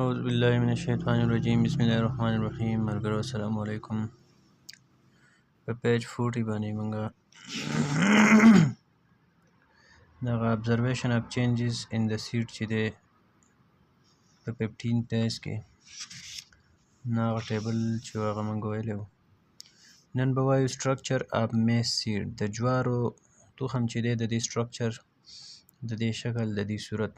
اعوذ بالله من الشیطان الرجیم، بسم الله الرحمن الرحیم. ملګرو، السلام علیکم. په پیج 40 باندې موږ دغه observation of changes in the seed چې دی په 15 days کې، نو هغه table چې هغه موږ ویلی وو. نن به وایو structure of maize seed، د جوارو تخم چې دی، د دې structure، د دې شکل، د دې صورت.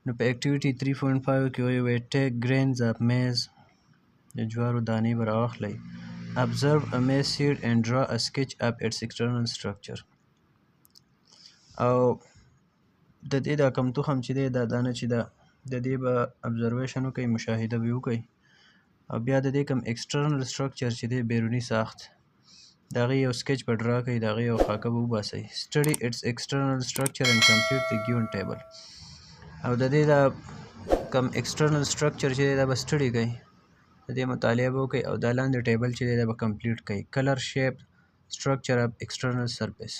نو په activity 3.5 کې وایي، take grains of maize، د جوارو دانې به راواخلئ، observe a maize seed and draw a sketch of its external structure. او د دې دا کم تخم چې دی، دا دانه چې ده، د دې به observation وکړئ، مشاهده به وکړئ، او بیا د دې کم external structure چې دی، بیروني ساخت، د هغې یو sketch به draw کوئ، د هغې یو خاکه به وباسئ. Study its external structure and complete the given table. او د دې دا کم external structure چې دی، دا به study کوئ، د دې مطالعه به وکړئ، او دا لاندې table چې دی، دا به complete کوئ. Color، shape، structure of external surface.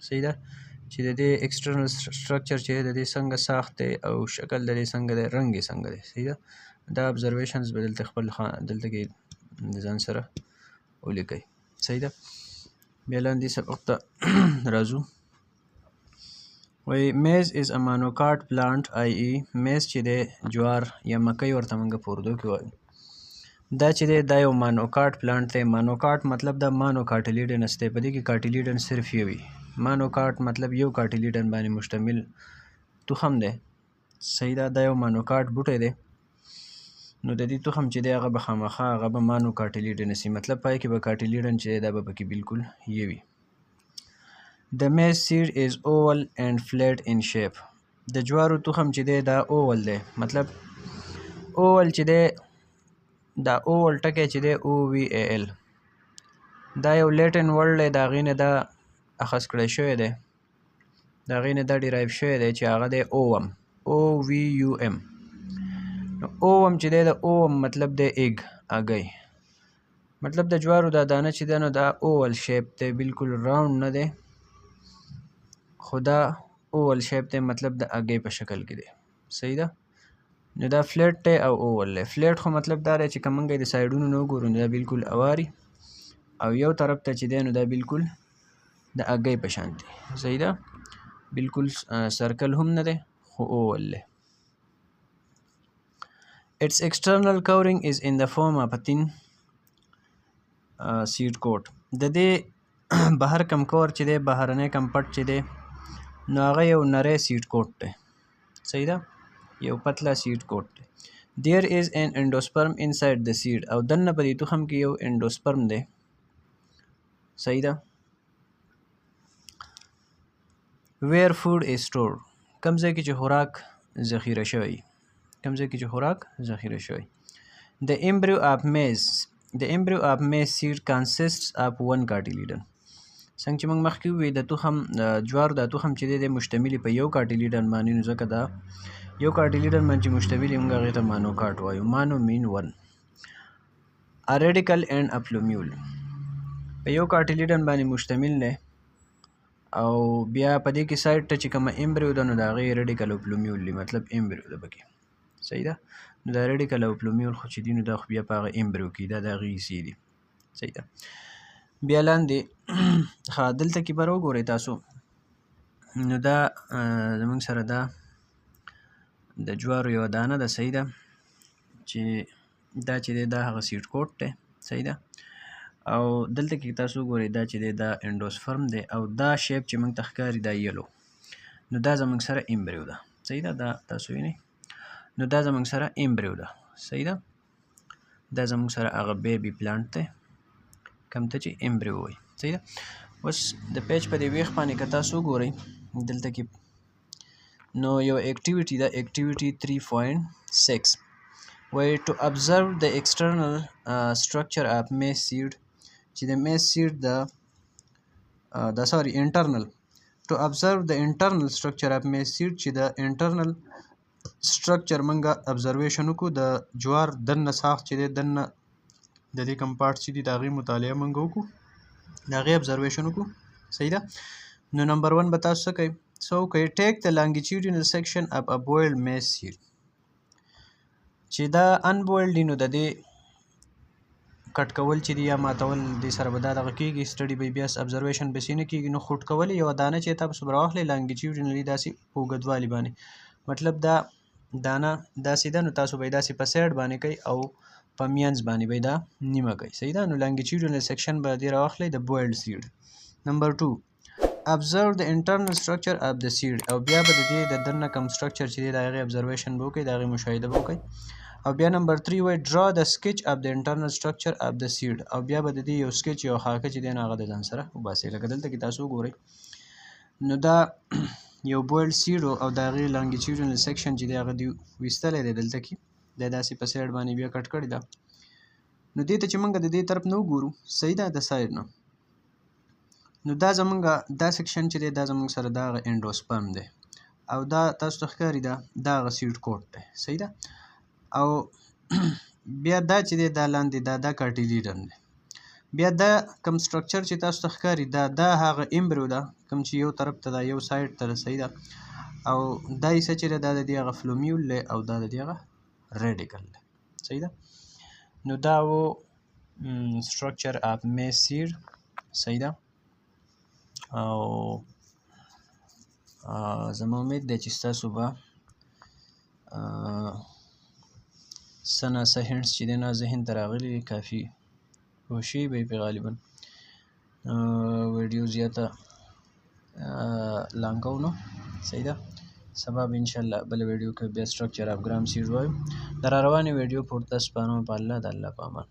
صحیح ده؟ چې د دې external structure چې دی، د دې څنګه ساخت دی او شکل د دې څنګه دی، رنګ یې څنګه دی. صحیح ده؟ دا observations به دلته خپل دلته کې ځان سره ولیکئ. صحیح ده؟ بیا لاندې سبق ته راځو. وایي، maize is a monocot plant، i.e. maize چې دی، جوار یا مکۍ ورته موږ په اردو کې وایو، دا چې دی، دا یو monocot plant دی. Monocot مطلب دا monocotyledonous دی، په دې کې cotyledon صرف یو وي. Monocot مطلب یو cotyledon باندې مشتمل تخم دی. صحیح ده؟ دا یو monocot بوټی دی، نو د دې تخم چې دی، هغه به خامخا هغه به monocotyledonous وي، مطلب پای کې به cotyledon چې دی، دا به پکې بالکل یو وي. The maize seed is oval and flat in shape. د جوارو تخم چې دی، دا oval دی. مطلب oval چې دی، دا oval ټکی چې دی، OVAL، دا یو Latin word دی، د هغې نه دا اخذ کړی شوی دی، د هغې نه دا derive شوی دی چې هغه دی ovum، OVUM. نو ovum چې دی، د ovum مطلب دی egg، هګۍ. مطلب د جوارو دا دانه چې ده، نو دا oval shape دی، بالکل round نه دی، خو دا oval shape دی، مطلب د هګۍ په شکل کې دی. صحیح ده؟ نو دا flat دی او oval دی. Flat خو مطلب دا دی چې که موږ د سایډونو نه وګورو، نو دا بالکل اواري، او یو طرف ته چې دی، نو دا بالکل د هګۍ په شان دی. صحیح ده؟ بالکل circle هم نه دی، خو oval دی. Its external covering is in the form of a thin seed coat. د دې بهر کم cover چې دی، بهرنی کم پټ چې دی، نو هغه یو نری seed coat دی. صحیح ده؟ یو پتلا seed coat دی. There is an endosperm inside the seed. او دننه په دې تخم کې یو endosperm دی. صحیح ده؟ Where food is stored، کوم ځای کې چې خوراک ذخیره شوی، کوم ځای کې چې خوراک ذخیره شوی. The embryo of maize seed consists of one cotyledon. څنګه چې موږ مخکې وویل، د تخم، د جوارو د تخم چې دی، د مشتمل په یو cotyledon باندې، نو ځکه دا یو cotyledon باندې چې مشتمل، موږ هغې ته monocot وایو. Mono mean one. A radicle and a plumule. په یو cotyledon باندې مشتمل دی، او بیا په دې کې side ته چې کومه embryo ده، نو د هغې radicle او plumule دی، مطلب embryo ده پکې. صحیح ده؟ نو دا radicle او plumule خو چې دي، نو دا خو بیا په هغه embryo کې دا د هغې حصې دي. صحیح ده؟ بیا لاندې ښه دلته کې به وګورئ تاسو، نو دا زموږ سره دا د جوارو یوه دانه ده. صحیح ده؟ چې دا چې دی، دا هغه seed coat دی. صحیح ده؟ او دلته کې تاسو وګورئ، دا چې دی، دا endosperm دی، او دا shape چې موږ ته ښکاري، دا yellow، نو دا زموږ سره embryo ده. صحیح ده؟ دا تاسو وینئ، نو دا زموږ سره embryo ده. صحیح ده؟ دا زموږ سره هغه baby plant دی، کوم ته چې embryo وایي. صحیح ده؟ اوس د page په دې ویښ باندې که تاسو وګورئ دلته کې، نو یو activity ده، activity 3.6 وایي، to observe the external structure of maize seed، چې د maize seed د sorry، internal، to observe the internal structure of maize seed، چې د internal structure منګه observation وکړو، د جوار دننه ساخت چې دی، دننه د دې کوم part چې دي، د هغې مطالعه منګه وکړو، د هغې observation وکړو. صحیح ده؟ نو number 1 به تاسو څه کوئ؟ څه وکړئ؟ Take the longitudinal section of a boiled maize seed. چې دا unboiled دي، نو د دې کټ کول چې دي یا ماتول دې سره به دا دغه کېږي، study به بیا observation به نه کېږي. نو خټ کول یوه دانه چې تاسو به راواخلئ longitudinally، داسې په اوږدوالي باندې، مطلب دا دانه داسې ده، نو تاسو به یې داسې په side باندې کوئ او په مینځ باندې به یې دا نیمه کوئ. صحیح ده. نو longitudinal section به دې راواخلئ د boiled seed. Number 2، observe the internal structure of the seed. او بیا به د دې د دننه کوم structure چې دی، د هغې observation به وکړئ، د هغې مشاهده به وکړئ. او بیا number 3 وایي draw the sketch of the internal structure of the seed. او بیا به د دې یو sketch، یو خاکه چې دی، نو هغه د ځان سره وباسئ. لکه دلته کې تاسو وګورئ، نو دا یو boiled seed او د هغې longitudinal section چې دی، هغه دی ویستلی دی. دلته کې دی داسې په side باندې بیا کټ کړی ده. نو دې ته چې موږ د دې طرف نه وګورو، صحیح ده، د side نه، نو دا زمونږ دا section چې دی، دا زمونږ سره دا هغه endosperm دی او دا تاسو ته ښکاري ده، دا هغه seed coat دی. صحیح ده. او بیا دا چې دی، دا لاندې دا cotyledon دی. بیا دا کوم structure چې تاسو ته ښکاري، دا هغه embryo ده کوم چې یو طرف ته ده، یو side ته ده. صحیح ده. او دا حصه چې ده، دا د دې هغه plumule دی او دا د دې هغه radicle دی. صحیح ده. نو دا و structure of maize seed. صحیح ده. او زما امید دی چې ستاسو به څه نا څه hints چې دی نه ذهن ته راغلي وي، کافي پوه شوي به یې پرې. غالبا ویډیو زیاته long کوو. نو صحیح ده، سبا به انشاءالله بله ویډیو کې بیا structure of gram seed وایو. د را روانې ویډیو پورته سپارم په الله، د الله په امان.